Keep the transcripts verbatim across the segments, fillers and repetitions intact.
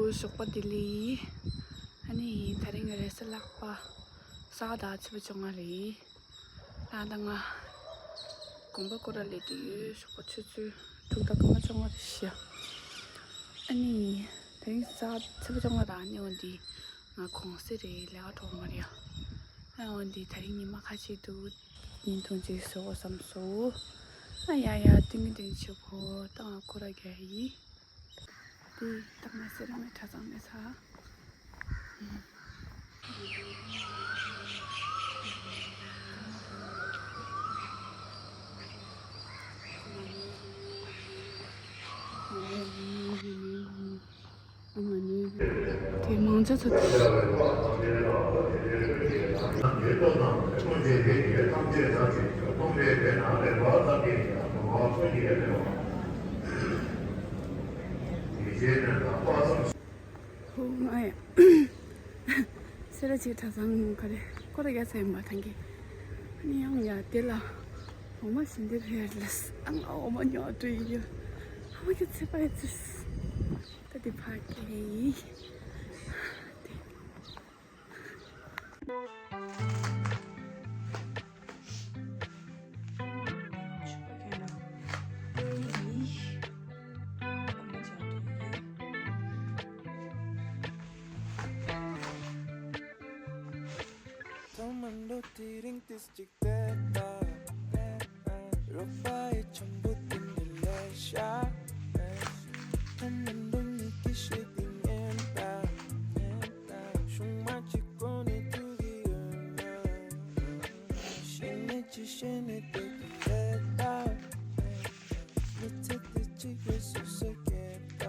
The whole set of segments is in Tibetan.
ཞོགས་པ་བདེ་ལེགས། ཨ་ནི་དེ་རིང་ང་རེས་གཟའ་ལྷག་པ་གཟའ་ཟླ་བ་ཚེས་པ་བཅོ་ལྔ་རེད། ད་ལྟ་ང་དགོན་པ་སྐོར་ར་སླེབས་བསྡད་ཡོད། ཞོགས་པ་ཆུ་ཚོད་དྲུག་དང་སྐར་མ་བཅོ་ལྔ་རེད་ཤག་ཨ་ནི་དེ་རིང་གཟའ་ཚེས་པ་བཅོ་ལྔ་ར། ཨ་ནི་འོན་ཏེ་ང་གུང་སེང་རེད། ལས་ཀ་འགྲོ་མ་རེད་ཡ། ཨ་འོན་ཏེ་དེ་རིང་ཉི་མ་ཁ་ཤས་འདུག་བརྙན་ཐུང་ཅིག་བཟོ་དགོས་བསམ་སོང་། ཨ་ཡ་ཡ། ཏིང་ངེ་འཛིན་ཆེ་བོ། ད་ང་སྐོར་ར་རྒྱག་ཡིན། དེ་ད་ང་སེ་ར་སྨད་གྲྭ་ཚང་སླེབས་ཚར། དེ་མང་ཆ་ཚ། ཧོ་ང་ཡ། སེ་ར་བྱེས་གྲྭ་ཚང་ག་རེ་སྐོར་ར་རྒྱག་ཚར་ཡིན་པ་ཐང་གི། ཨ་ནི་ཡང་ཡ་དེ་ལ་འོ་མ་ཞིམ་འདི་ཕེར་ལས། ཨ་ང་འོ་མ་ཉོ་འགྲོ་ཡི་ཡོད། ཨ་མ་གི་ཚེ་པ་ཡི་ཚེ། ད་དེ་ཕ་གི་ཡི། དེ། ཐོག་མར་འགྲོ་དེ་རིང་ཏིས་ཅིག་བལྟས་ད། རོགས་པ་ཡི་འཆམ་པོ་དེ་འདྲ་ལས་ཤ། ཐོག་མར་འགྲོ་ནི་ཀི་ཤེས་དེ་ཉན་ད། ཤུང་མ་གཅིག་གོ་ནི་ཐུག་གི་ཡོད་ན། ཤེས་ནི་ཅི་ཤེས་ནི་དེ་གི་ལས་ད། མི་ཚེ་དེ་གཅིག་རེད་སོ་སོ་སྐྱེལ་ད།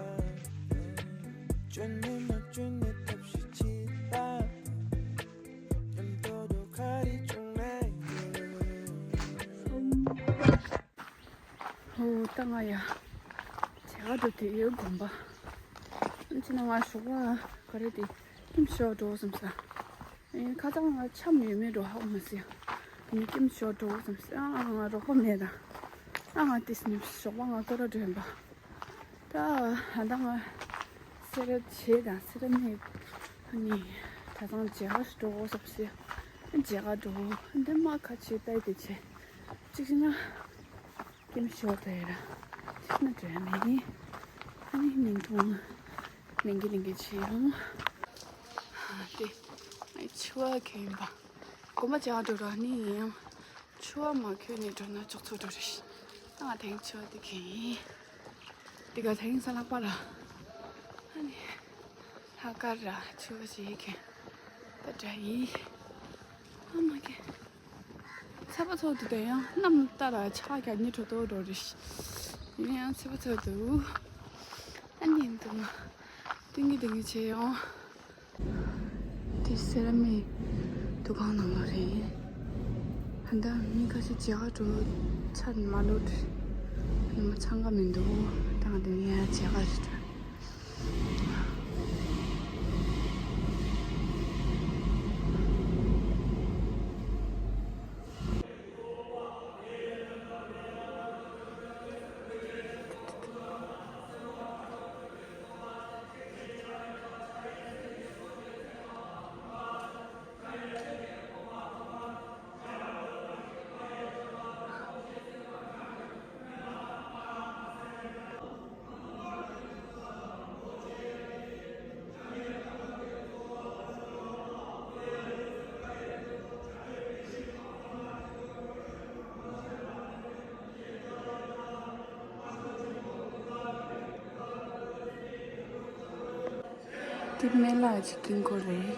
བཅོས་ནི་མ་བཅོས་ནི་ཐབས་ཤེས་བྱེད་ད། ཧོ། ད་ང་ཡ་བྱེས་གྲྭ་དེ་ཡོད་དགོན་པ། ཕྱི་ནང་ང་ཞོགས་པ་ག་རེ་དེ་ཁྱིམ་ཞོགས་འགྲོ་བསམ་ས། ཨེ་ཁ་སང་ང་འཆམ་ཡོད་མེད་འགྲོ་ཧ་གོ་མ་སོང་། ངས་ཁྱིམ་ཞོགས་འགྲོ་བསམ་ས། ཨ་ང་རོགས་པ་མེད་ད། ཨ་ང་དེ་སྔོན་ཞོགས་པ་ང་སྐོར་ར་འགྲོ་ཡིན་པ། ད་ཨ་ད་ང་སེ་ར་བྱེས་དང་སེ་ར་སྨད་ནི་གྲྭ་ཚང་བྱེས་གྲྭ་ཞིག་འགྲོ་དགོས་བསམ་སོང་། བྱེས་གྲྭ་འགྲོ་འདི་མ་ཁ་ཆེ་ལྟ་ཡི་དེ་བྱས་གཅིག་བྱས་ན་ཀེམ་ཤོར་དེ་ར་གཅིག་བྱས་ན་འགྲོ་ཡ་མེད། ཨ་ནི་ཉིན་ཐུང་ལིང་གི་ལིང་གི་བྱེད་ཡོང་། དེ་ཨ་ཆུ་བ་ཁེ་ཡིན་པ། དགོན་པ་བྱེས་གྲྭ་འགྲོ་ར་ནི་ཡིན་ཡང་། ཆུ་བ་མ་ཁོལ་ནས་འགྲོ་ན་ཅོག་ཙེ་འགྲོ་རེད། ད་ང་དེང་ཆུ་བ་དེ་ཁེ་ཡིན། དེ་ག་དེང་གཟའ་ལྷག་པ་ར། ཨ་ནི། ལྷག་དཀར་ར་ཆུ་བ་ཞིག་ཁེ། ད་འདྲ་ཡིན། ཨ་མ་ཁེ། ཚེས་པ་ཚོ་དེ་དེ་ཡང་གནམ་ལྟ་ར་ཆ་ག་ནི་འགྲོ་དོ་འགྲོ་རེད། ཡིན་ཡང་ཚེས་པ་ཚོ་དུ། ཨ་ནི་འདུག་ན། ཏིང་གི་ཏིང་གི་བྱེད་ཡོང་། དེ་སེ་ར་མིག་འདུ་ཁང་ནང་ལ་རེད། ཧན་ད་མི་ཁ་ཤས་བྱེས་གྲྭ་འགྲོ་ཚར་མ་ལོ་རེད། ནི་མ་འཚང་ཁ་མི་འདུག་ད་དེ་ནས་ཡང་བྱེས་གྲྭ་ཞིག་འགྲོ། དེ་མེ་ལ་ཅིག་ཀིང་གོ་རེད།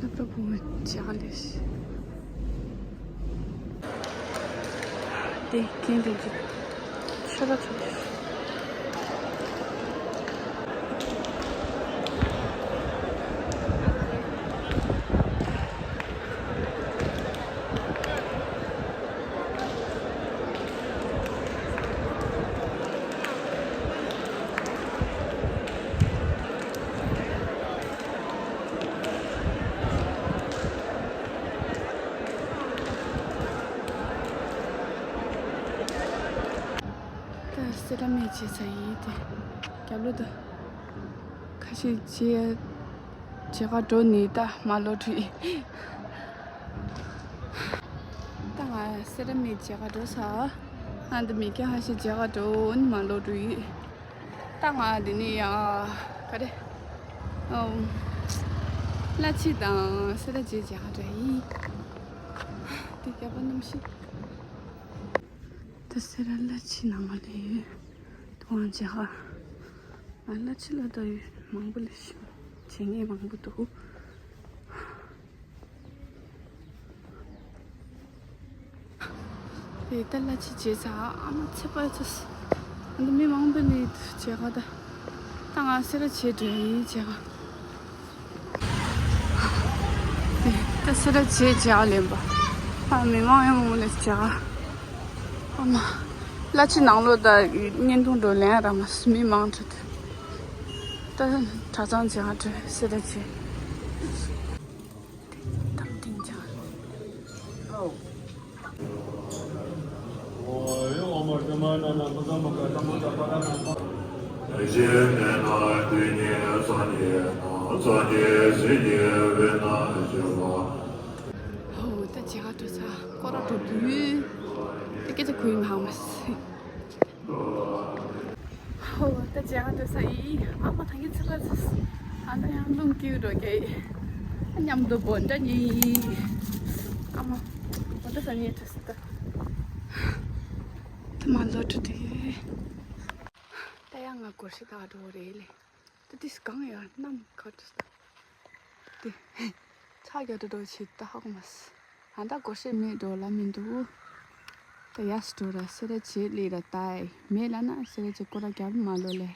སློབ་གྲྭ་བུ་མོའི་བྱེས་གྲྭ་ལས། དེ་གན་དེ་ཚོ་ཆོས་པ་ཚོ་རེད། སེ་ར་སྨད་བྱས་ཚར་ཡིན་དེ། རྒྱབ་ལོགས་དུ་ཁ་ཤས་བྱས། མཇལ་ཁ་འགྲོ་ནི་ད་མ་ལོག་འགྲོ་ཡིན། ད་ང་སེ་ར་སྨད་མཇལ་ཁ་འགྲོ་ཚར། ཨ་འདི་མི་སྐྱ་ཁ་ཤས་མཇལ་ཁ་འགྲོ་ནི་མ་ལོག་འགྲོ་ཡིན། ད་ང་འདི་ནས་ཡ་ག་རེ། ཨམ། གླ་ཆ་དང་སེ་ར་བྱེས་མཇལ་ཁ་འགྲོ་ཡིན། དེ་རྒྱབ་པ་གནམ་གཤིས། ད་སེ་ར་གླ་ཆ་ནང་ལ་ཡོད། དུང་བ་མཇལ་ཁ། ཨ་གླ་ཆ་ལ་ད་ཡོད་མང་པོ་ལས་ཤིག་བྱེད་ངེས་མང་པོ་འདུག་དེ་ལྟར་གླ་ཆ་བྱས་ཚར། ཨ་མ་ཚེ་པ་ཚོ། ཨ་ནི་མི་མང་པོ་ནི་བྱེད་ག་ད། ད་ང་སེ་ར་བྱེས་འགྲོ་ཡིན་བྱེད་ག་དེ་ད་སེ་ར་བྱེས་བྱེད་ག་ལེན་པ། ཨ་མི་མང་ཡང་མང་པོ་ལས་བྱེད་ག་ཨ་མ། གླ་ཆ་ནང་ལོགས་ད་བརྙན་ཐུང་འགྲོ་ལེན་ར་མ་མི་མང་དྲགས། ད་གྲྭ་ཚང་བྱེད་ག་འགྲོ་སེ་ར་བྱེས། ཧོ། ད་མཇལ་ཁ་འགྲོ་ཚར། སྐོར་ར་འགྲོ་དུས། ད་སྐད་ཆ་གོ་ཡི་མ་མ་སི། ཧོ། ད་མཇལ་ཁ་འགྲོ་ས་ཡིན། ཨ་མ་ད་གིན་ཚེ་པ་ཚེ། ཨ་ད་ཡང་རླུང་རྒྱུག་འགྲོ་གི་མཉམ་དུ་བོད་འདྲ་ཉིན། ཨ་མ། བོད་འདྲ་ས་ཉིན་འགྲོ་ས་ད། ད་མ་ལོ་འགྲོ་དུས། ད་ཡང་ང་སྒོར་གཞས་ལྟ་ག་འགྲོ་རེད་ལེ། ད་དེ་སྒང་ཡར་གནམ་ག་འགྲོ་ས་ད། དེ། ཆ་རྒྱ་འགྲོ་འགྲོ་བྱེད་ད་ཧ་གོ་མ་སི། ཨ་ད་སྒོར་གཞས་མེད་འགྲོ་ལ་མི་འདུག་ད་ཡར་འགྲོ་ར་སེ་ར་བྱེས་སླེབས་ར་ད་ཨེ། མེད་ལ་ན་སེ་ར་བྱེས་སྐོར་ར་རྒྱབ་མ་ལོ་ལེ།